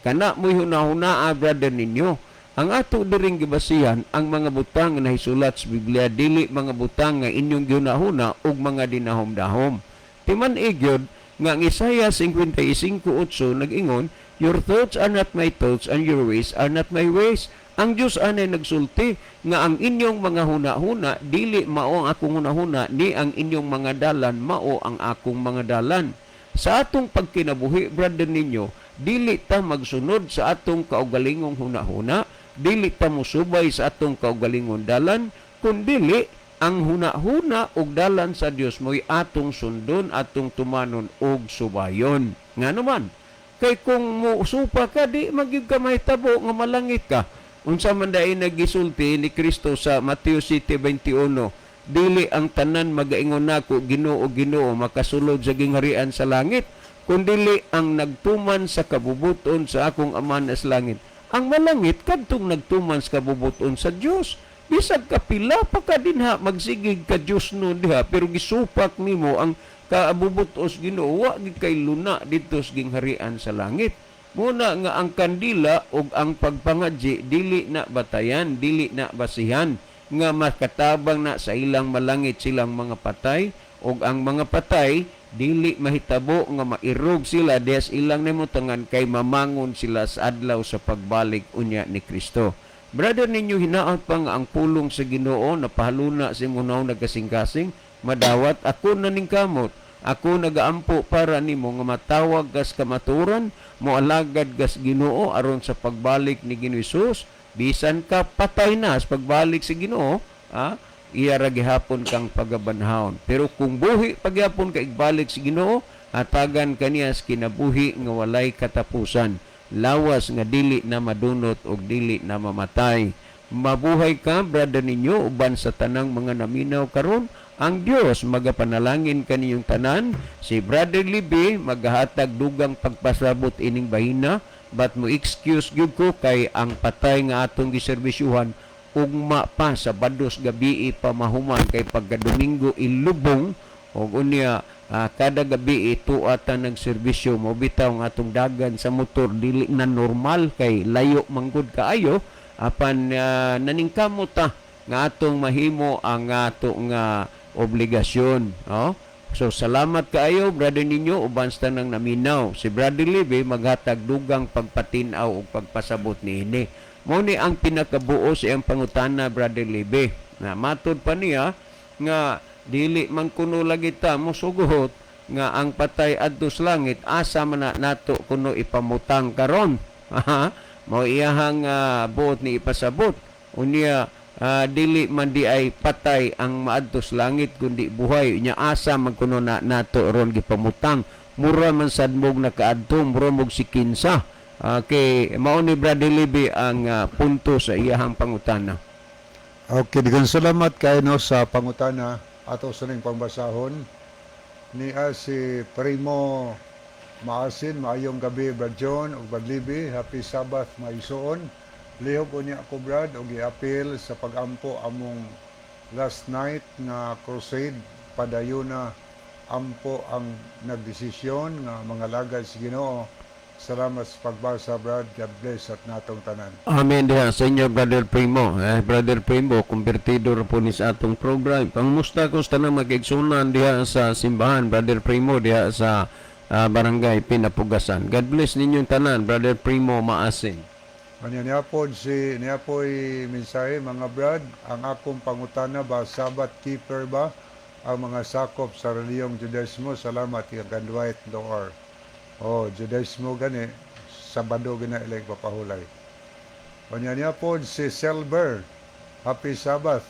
Kana mo'y hunahuna, brother ninyo. Ang ato diring gibasihan ang mga butang nga nahisulat sa Biblia, dili mga butang nga inyong gihunahuna ug mga dinahom-dahom. Timan gyud nga ang Isaiah 55:8 nag-ingon, "Your thoughts are not my thoughts and your ways are not my ways." Ang Diyos anay nagsulti nga ang inyong mga huna-huna dili mao ang akong hunahuna, ni ang inyong mga dalan mao ang akong mga dalan. Sa atong pagkinabuhi, brother ninyo, dili ta magsunod sa atong kaugalingong hunahuna, dili ta mosubay sa atong kaugalingong dalan, kundili ang hunahuna ug dalan sa Dios mo'y atong sundon, atong tumanon ug subayon. Ngano man, kay kung mosupa ka, di magyud ka mahitabo nga malangit ka. Unsa man dai nagisulti ni Kristo sa Mateo 7:21, "Dili ang tanan magaingon nako, 'Ginoo, Ginoo,' makasulod sa gingharian sa langit, Kundili ang nagtuman sa kabubuton sa akong Ama na sa langit. Ang malangit kadtong nagtuman sa kabubuton sa Dios. Bisag kapila pa ka dinha magsigig ka Dios no diha, pero gisupak nimo ang kabubutos Ginoo, wa gid kay luna didto sa gingharian sa langit. Muna nga ang kandila ug ang pagpangadji dili na batayan, dili na basihan nga makatabang na sa ilang malangit silang mga patay, ug ang mga patay dili mahitabo nga mairog sila diha sa ilang nahimutangan kay mamangon sila sa adlaw sa pagbalik unya ni Kristo. Brother ninyo, hinaot pa nga ang pulong sa Ginoo na pahaluna sa imong naong nagkasing-kasing madawat. Ako na ning kamot, ako nagaampo para nimo nga matawag kas kamaturan, moalagad kas Ginoo aron sa pagbalik ni Ginoo Hesus, bisan ka patay na sa pagbalik sa Ginoo, iya ra gihapon kang pagabanhawon. Pero kung buhi pagyapon ka igbalik sa Ginoo, hatagan kaniya sa kinabuhi nga walay katapusan, lawas nga dili na madunot og dili na mamatay. Mabuhay ka, brother ninyo, uban sa tanang mga naminaw karon. Ang Dios magapanalangin kaniyong tanan. Si Brother Libby magahatag dugang pagpasabot ining bahina, but mo excuse gyud ko kay ang patay nga atong giserbisyuhan ugma pa sa Bados gabi pa mahuman kay pagka Domingo ilubong og unya kada gabi ito ata nagserbisyo. Mo bitaw ang atong dagan sa motor dili na normal kay layo manggod kaayo, apan naningkamot ta nga atong mahimo ang ato nga obligasyon, oh. So salamat kaayo, brother ninyo, uban sa tanang naminaw. Si Brother Libby maghatag dugang pagpatin-aw ug pagpasabot niini. Mao ni ang pinakabuo sa iyang pangutana, Brother Libby, na matod pa niya nga dili man kuno lagi ta mosugot nga ang patay adto sa langit, asa man na nato kuno ipamutang karon? Mao iyahang buot ni ipasabot. Unya dili man di ay patay ang maadto sa langit kundi buhay. Unya asa man kuno na nato ron gipamutang? Mura man sad mog nakaadto, mura mog si kinsa. Okay, mao ni Brother Libby ang punto sa iyahang pangutana. Okay, daghang salamat kay no sa pangutana. Ato sa ning pangbasahon ni si Primo Maasin. Maayong gabi, Brad John ug Brad Libby. Happy Sabbath, maisuon. Lihok unya ako, Brad, og giapil sa pagampo among last night nga crusade. Padayuna ampo ang nagdesisyon nga mga lagad sa Ginoo. Salamat sa pagbasa, Brad. God bless at natong tanan. Amen diha sa inyo, Brother Primo. Eh, Brother Primo, kumbirtido ra po ni sa atong program. Pangmusta ko sa tanang magigsunan diha sa simbahan, Brother Primo, diha sa barangay Pinapugasan. God bless ninyong tanan, Brother Primo Maasin. Kanya niapod si niapoy mensahe, mga brad, ang akong pangutana ba, Sabbath keeper ba ang mga sakop sa reliyong Judaismo? Salamat, kay Dwight Loor. Oh, Judaismo gani, Sabado gina ilang papahulay. Kanya niapod si Selber. Happy Sabbath.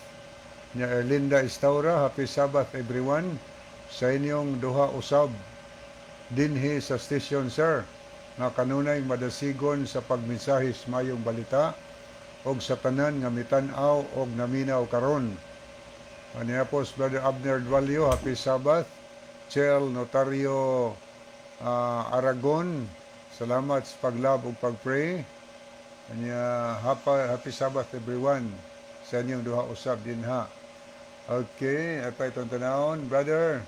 Nya Erlinda Estaura, happy Sabbath everyone. Sa inyong duha usab dinhi sa station, sir, nga kanunay madasigon sa pagmensahe sa mayong balita og sa tanan nga mitan-aw og naminaw karon. Aniya po si Brother Abner Dualio, happy Sabbath. Chel Notario Aragon, salamat sa paglove ug pagpray. Anya happy, happy Sabbath everyone sa inyong duha usab dinha. Okay, apa itong tanawon, brother?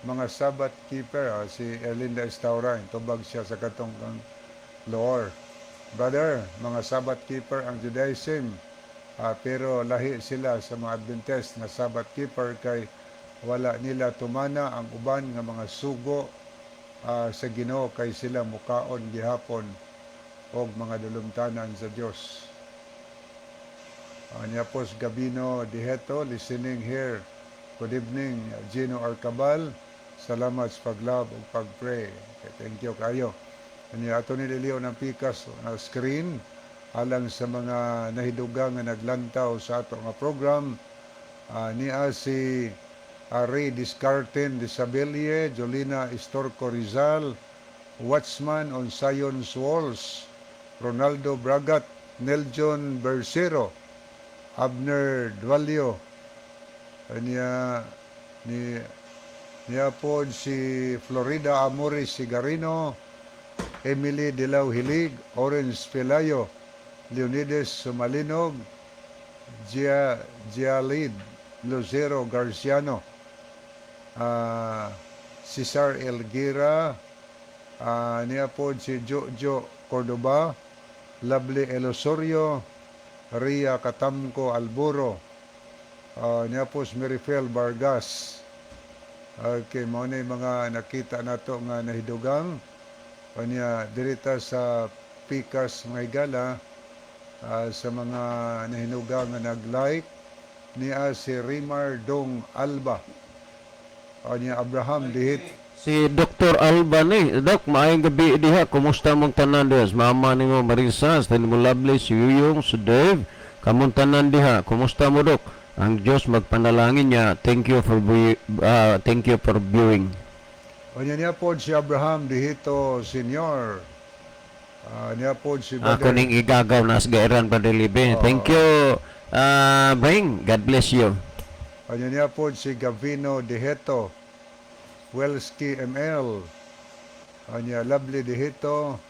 Mga Sabbath keeper, si Erlinda Estaura, tubag siya sa katong kang Loor. Brother, mga Sabbath keeper ang Judaism, pero lahi sila sa mga Adventist nga Sabbath keeper kay wala nila tumana ang uban nga mga sugo sa Ginoo kay sila mukaon gihapon og mga dulumtanan sa Dios. Niya po si Gabino Diheto, listening here. Good evening, Gino Arcabal. Salamat sa pag-love ug pag-pray. Okay, thank you kayo. Anya ato ni Leo ng pikas na screen alang sa mga nahidugang nga naglantaw sa ato nga program. Niya si Ray Discarten de Sabelle, Jolina Estorco Rizal, Watchman on Zion's Walls, Ronaldo Bragat, Neljon Bersero, Abner Dualio, kanya ni Niya po si Florida Amores Sigarino, Emily Dilaw Hilig, Orange Pelayo, Leonides Sumalinog, Gia, Gialid Lucero Garciano, Cesar Elgira, niya po si Jojo Cordoba, Lovely Elosorio, Ria Katamko Alburo, niya po si Marifel Vargas. Okay, mao na yung mga nakita nato nga nahidugang. Kanya dirita sa Pikas, mga higala, sa mga nahinugang nga nag-like niya si Rimar Dong Alba. Kanya Abraham Dihit. Si Dr. Alba ni, Dok, maayong gabi diha. Kumusta mong tanan diha? Sa mama nimo Marisa, sa mo Lovely, si Yuyong, si Dave. Kamong tanan diha. Kumusta mo, Dok? Ang Diyos magpanalangin niya. Thank you for viewing. Kanya niya po si Abraham Dihito Senior. Niya po si Ako Brother ning igagaw na sa gairan, Brother Libe. Thank you, Bring. God bless you. Kanya niya po si Gavino Dihito, Welski ML, kanya Lovely Dihito,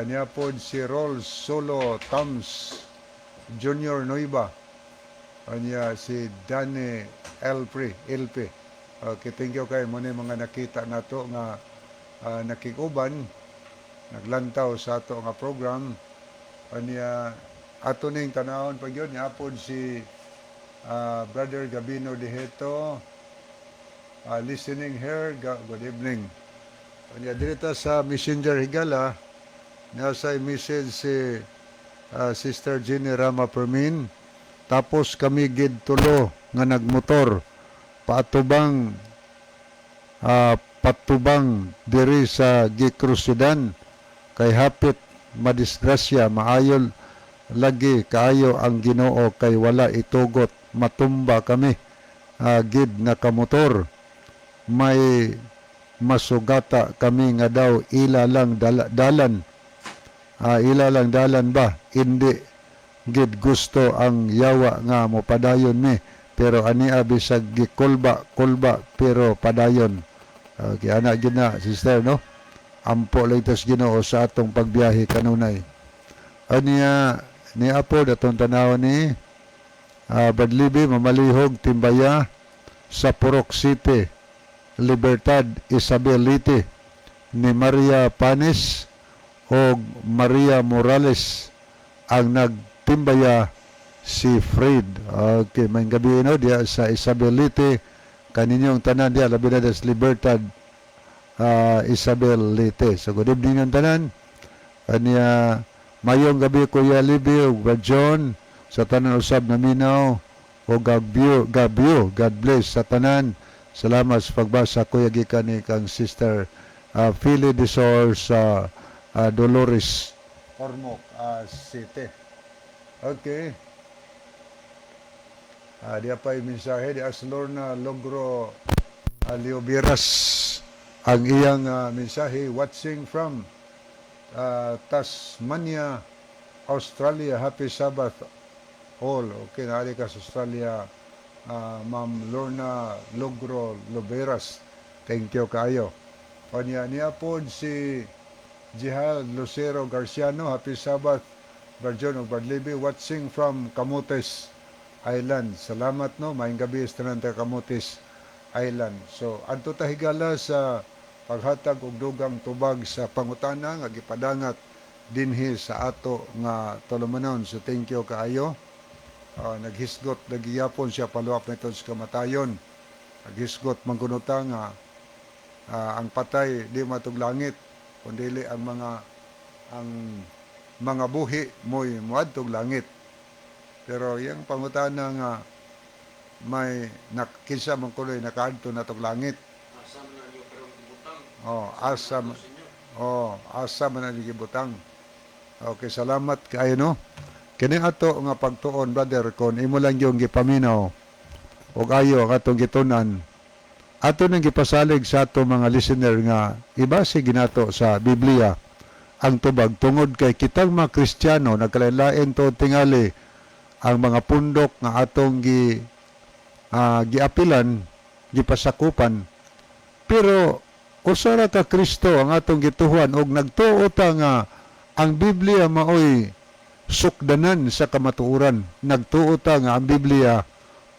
niya po si Rol Solo Tams Junior Noiba, kanya si Danny Elpri, LP. Okay, thank you kay mo ni mga nakita nato nga nakikuban, naglantaw sa ato nga program. Kanya ato ning tanawon pag yun, niya po si Brother Gabino Diheto, listening here, good evening. Kanya dirita sa Messenger, higala, nasa message si Sister Jenny Rama Permin, tapos kami gid tulo nga nagmotor, paatubang patubang diri sa gikrusidan kay hapit madisgrasya. Maayon lagi kaayo ang Ginoo kay wala itugot matumba kami gid nakamotor. May masugata kami nga daw ila lang dalan, ila lang dalan ba. Hindi gid gusto ang yawa nga mopadayon mi, pero ania bisag gikulba kulba pero padayon. Okay, ana gid na, sister, no? Ampo lang tas Ginoo sa atong pagbiyahe kanunay. Aniya ni apo datong tanaw ni Badlibi mamalihog timbaya sa Purok City, Libertad, Isabelite ni Maria Panis o Maria Morales, ang nagtimbaya si Fred. Okay, may gabi no diya sa Isabelite kaninyong tanan diya, labi na sa Libertad, Isabel Leyte. So good evening ang tanan. Kanya mayong gabi, Kuya Libby ug Brad John, sa tanan usab naminaw o gabyo gabyo. God bless sa tanan. Salamat sa pagbasa, Kuya, gikan ni kang Sister Philly Desor sa Dolores Ormoc City. Okay. Diya pa yung mensahe di as Lorna Logro Leobiras, ang iyang mensahe, watching from Tasmania, Australia. Happy Sabbath all. Okay, naali ka sa Australia, Ma'am Lorna Logro Loberas. Thank you kaayo. Kanya niya po si Jihal Lucero Garciano. Happy Sabbath, Barjon ug Barlibi, watching from Camotes Island. Salamat no, maayong gabi sa tanan taga Camotes Island. So adto ta, higala, sa paghatag og dugang tubag sa pangutana nga gipadangat dinhi sa ato nga tulumanon. So thank you kaayo. Naghisgot nagiyapon siya paluap nito sa kamatayon. Naghisgot man kuno ta nga ang patay di maadtog langit kundi ang mga buhi mo'y moadtog langit. Pero yang pangutana nga may kinsa man kuno'y nakaadto na tog langit. Oh, asa oh, asa man ang gibutang. Okay, salamat kaayo no. Kini ato nga pagtuon, brother, kon imo lang yung gipaminaw og ayo ang atong gitunan. Ato nang gipasalig sa ato mga listener nga ibase ginato sa Biblia ang tubag tungod kay kitang mga Kristiyano nagkalain-lain to tingali ang mga pundok nga atong giapilan, gipasakupan. Pero usa ra ka Kristo ang atong gituhan og nagtuo ta nga ang Biblia maoy sukdanan sa kamatuoran. Nagtuo ta nga ang Biblia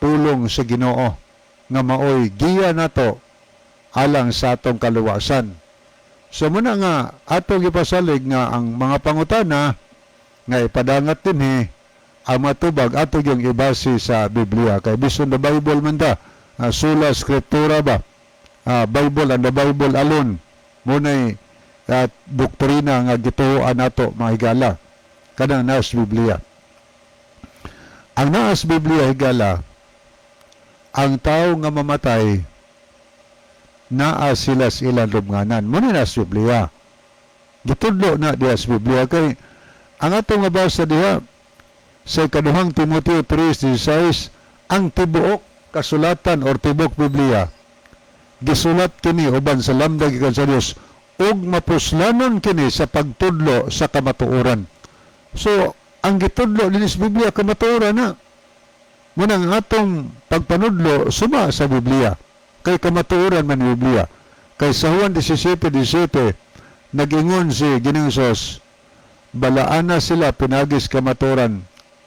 pulong sa Ginoo nga maoy giya nato alang sa atong kaluwasan. So muna nga atong gipasalig nga ang mga pangutana nga ipadangat dinhi, ang matubag ato yung ibase sa Biblia, kay bisan the Bible man ta, sola scriptura ba, Bible and the Bible alone munay at doktrina nga gituoan nato, mga higala, kanang naas Biblia. Ang naas Biblia, higala, ang tao nga mamatay, naa sila sa ilang lubnganan. Muna naas Biblia, gitudlo na diha sa Biblia, kay ang atong mabasa diha sa ikaduhang Timoteo 3:16, ang tibuok kasulatan or tibuok Biblia gisulat kini uban sa lamdag gikan sa Dios ug mapuslanon kini sa pagtudlo sa kamatuoran. So ang gitudlo dinhi sa Biblia, kamatuoran na. Muna ang atong pagpanudlo suma sa Biblia, kay kamatuoran man ang Biblia. Kay sa Juan 17:17, nagingon si Ginoong Hesus, "Balaana sila pinaagis kamatuoran.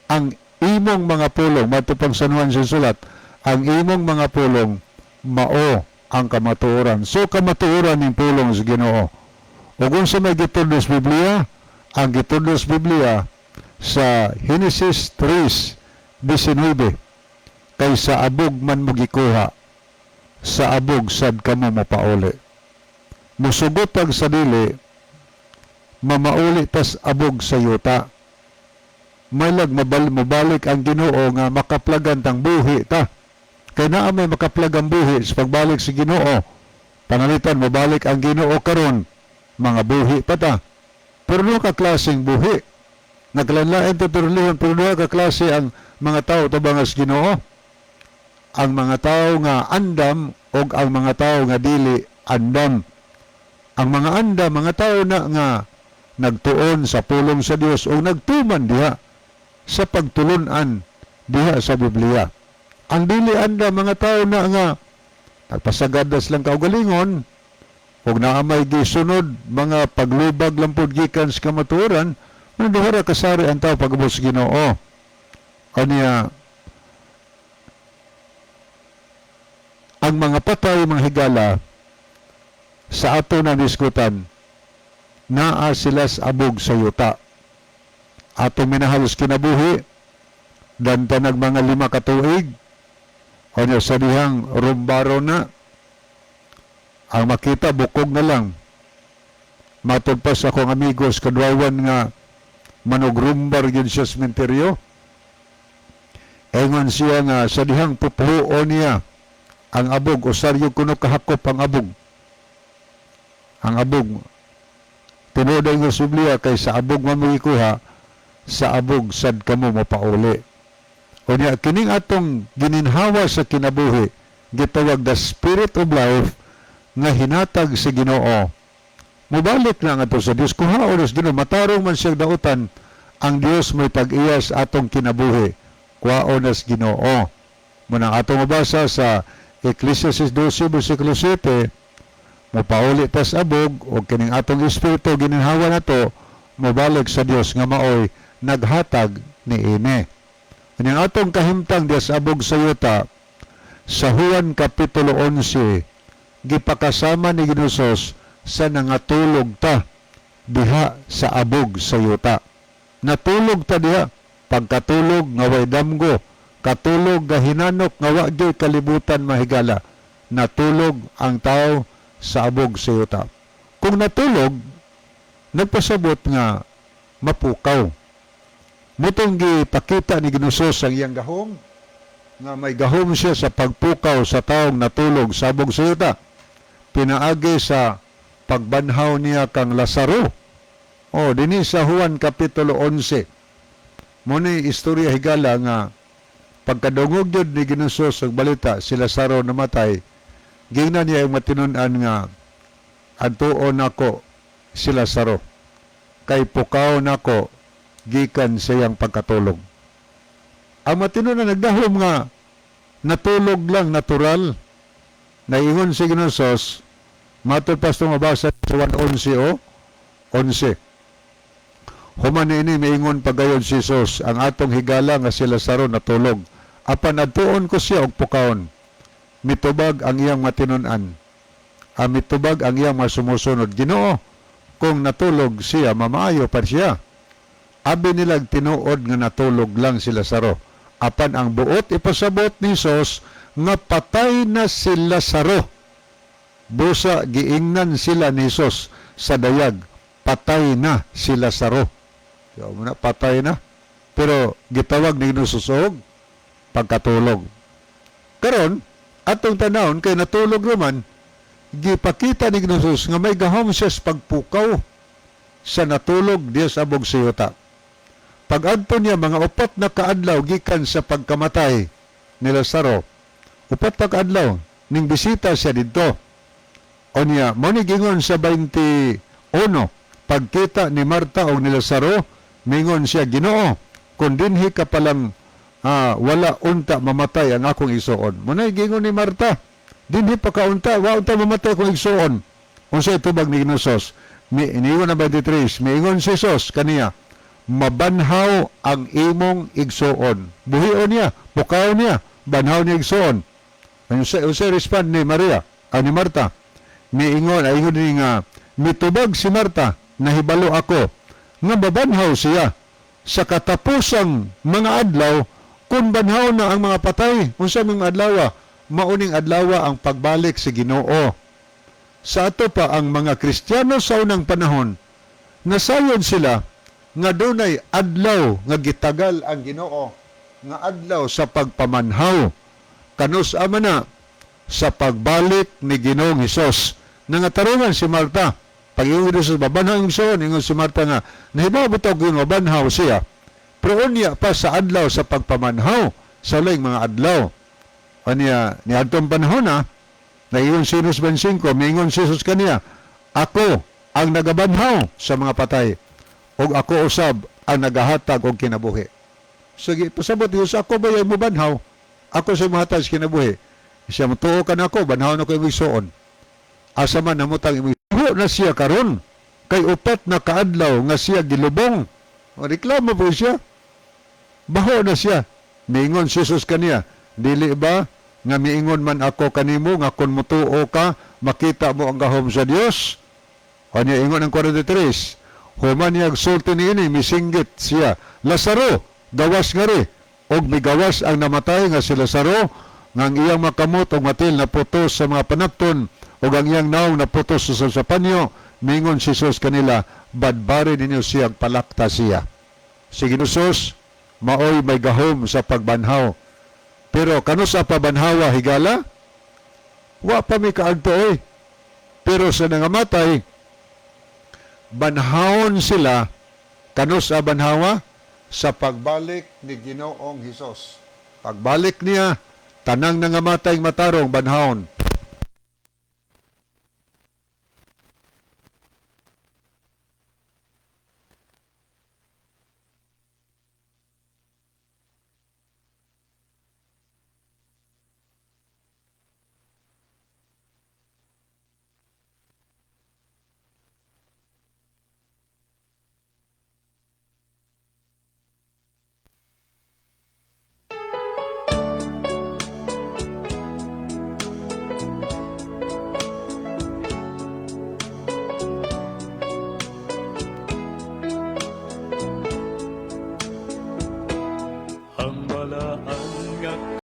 Ang imong mga pulong," matupang San Juan sa sulat, "ang imong mga pulong mao ang kamatuoran." So kamatuoran ning pulong sa Ginoo. Ug unsa may gitudlo sa Biblia? Ang gitudlo sa Biblia sa Genesis 3:19, "Kay sa abog man mo gikuha, sa abog sad kamo mapauli." Musugot ang sa dili, mamauli tas abog sa yuta. Malag mabalik ang Ginoo nga makaplagan tang buhi ta. Kay naa may makaplag ang buhi sa pagbalik sa Ginoo. Panalitan mabalik ang Ginoo karon, mga buhi pa ta. Pero duha ka klaseng buhi. Naglain-lain to pero lihon, pero duha ka klase ang mga tao tabang sa Ginoo. Ang mga tao nga andam og ang mga tao nga dili andam. Ang mga andam, mga tao na nga nagtuon sa pulong sa Dios o nagtuman diha sa pagtulunan diha sa Biblia. Ang dili andam, mga tao na nga nagpasagad na silang kaugalingon ug naa may gisunod mga paglubag lang pud gikan sa kamatuoran. Duha ra kasari ang tao pag-abot sa Ginoo. Anya ang mga patay, mga higala, sa ato na diskutan, naa sila sa abog sa yuta. Atong minahalos kinabuhi, dantanag mga 5 ka tuig, anya sa dihang rumbaro na, ang makita bukog na lang. Matod pa sa akong amigos kadwawan nga manugrumbar gyud siya sa sementeryo. Engon siya nga sa dihang pupluo niya ang abog, usaryo kuno kahakop ang abog. Ang abog. Tinuod ang sa Biblia, kay sa abog man mo ikuha, sa abog sad kamo mapauli. Unya kining atong gininhawa sa kinabuhi, gitawag the spirit of life nga hinatag sa Ginoo. Mubalik na nga to sa Dios. Kuha oras Ginoo, matarong man siyang dautan ang Dios may tag-iya sa atong kinabuhi. Kuhaon nas Ginoo. Munang atong mabasa sa Ecclesiastes 12 versikulo 7, mopauli tas abog o kining atong espiritu gininhawa nato mobalik sa Dios nga maoy naghatag niini. Ining atong kahimtang diya sa abog sa yuta, sa Juan Kapitulo 11, gipakasama ni Ginoong sa nangatulog ta diha sa abog sa yuta. Natulog ta diha, pagkatulog nga way damgo, katulog nga hinanok nga wa gyoy kalibutan, mahigala. Natulog ang tao sa abog sa yuta. Kung natulog, nagpasabot nga mapukaw. Mutong gipakita ni Ginoong ang iyang gahom, nga may gahom siya sa pagpukaw sa taong natulog sa abog sa yuta. Pinaagi sa pagbanhaw niya kang Lazaro. O, dinhi sa Juan Kapitulo 11. Muni istorya, higala, nga pagkadungog yun ni Ginoong sa balita si Lazaro namatay, gingnan niya ang matinunan nga adtuon nako si Lazaro kay pukaw nako gikan sa iyang pagkatulog. Ang matinunan nagdahom nga natulog lang natural. Naingon si Ginoong. Matod pa sa mabasa sa 1:11 o 11. Human niini, miingon pagayon si Jesus, "Ang atong higala nga si Lazaro natulog. Apan adtuon ko siya og pukawon." Mitubag ang iyang matinun-an. Ang mitubag ang iyang mga sumusunod, "Ginoo, kung natulog siya, mamaayo pa siya." Abi nilag tinuod nga natulog lang si Lazaro. Apan ang buot ipasabot ni Jesus nga patay na si Lazaro. Busa giingnan sila ni Jesus sa dayag, patay na si Lazaro. Kaya mo na, patay na. Pero gitawag ni Jesus og pagkatulog. Karon, atong tanawon kay natulog naman, gipakita ni Jesus nga may gahom siya sa pagpukaw sa natulog diya sa abog sa yuta. Pag-adto niya mga 4 na kaadlaw gikan sa pagkamatay ni Lazaro, 4 pa kaadlaw, ning bisita siya didto. O niya, mo ni gingon sa 21, pagkita ni Marta og ni Lazaro, mingon siya, "Ginoo, kung dinhi ka palang, wala unta mamatay ang akong igsuon." Muna gingon ni Marta, "Dinhi pa ka unta, wa unta mamatay akong igsuon." Unsa itubag ni Ginoo? Mi iniwan na 23, miingon si Jesus kaniya, "Mabanhaw ang imong igsuon." Buhion niya, pukaw niya, banhaw niya igsuon. Unsa respond ni Maria, ni Marta? Miingon, ay ingon ni nga, mitubag si Marta, "Nahibalo ako nga mabanhaw siya sa katapusang mga adlaw kung banhaw na ang mga patay." Unsa mga adlaw? Mauning adlaw ang pagbalik sa Ginoo. Sa ato pa ang mga Kristiyano sa unang panahon, nasayod sila nga dunay adlaw nga gitagal ang Ginoo nga adlaw sa pagpamanhaw. Kanus ama na sa pagbalik ni Ginoong Hesus. Nangatarungan si Marta. Pag ingon sa babanhaw ang igsoon, ingon si Marta nga, "Nahibaw ba ito mabanhaw siya?" Pero unya pa sa adlaw sa pagpamanhaw, sa laing mga adlaw. Anya, ni adtong panahon na, naingon si Jesus 25, mingon si Jesus kaniya, "Ako ang nagabanhaw sa mga patay, ug ako usab ang nagahatag og kinabuhi." Sige, pasabot ni Jesus, "Ako ba yung mubanhaw? Ako sa muhatag sa kinabuhi. Siya mutuo ka na ako, banhaw na ko imong igsuon." Asa man namutang imong Ho na siya karon kay 4 na kaadlaw nga siya gilubong. O, reklamo po siya. Baho na siya. Miingon si Jesus kaniya, "Dili ba nga miingon man ako kanimo nga kung mutuo ka, makita mo ang gahom sa Dios?" O niya ingon ang 43. Human niya sulti niini, misinggit siya, "Lazaro, gawas ngari." Og migawas ang namatay nga si Lazaro, nga ang iyang makamot og matil naputos sa mga panapton, ug ang iyang naong naputos sa panyo. Mingon si Jesus kanila, "Badbari ninyo siya, palakta siya." Si Ginoo maoy may gahom sa pagbanhaw. Pero kanus sa pabanhawa, higala? Wa pa mi kaadto oy. Pero sa nangamatay, banhawon sila kanus sa banhawa sa pagbalik ni Ginoong Hesus. Pagbalik niya, tanang nangamatay matarong banhawon.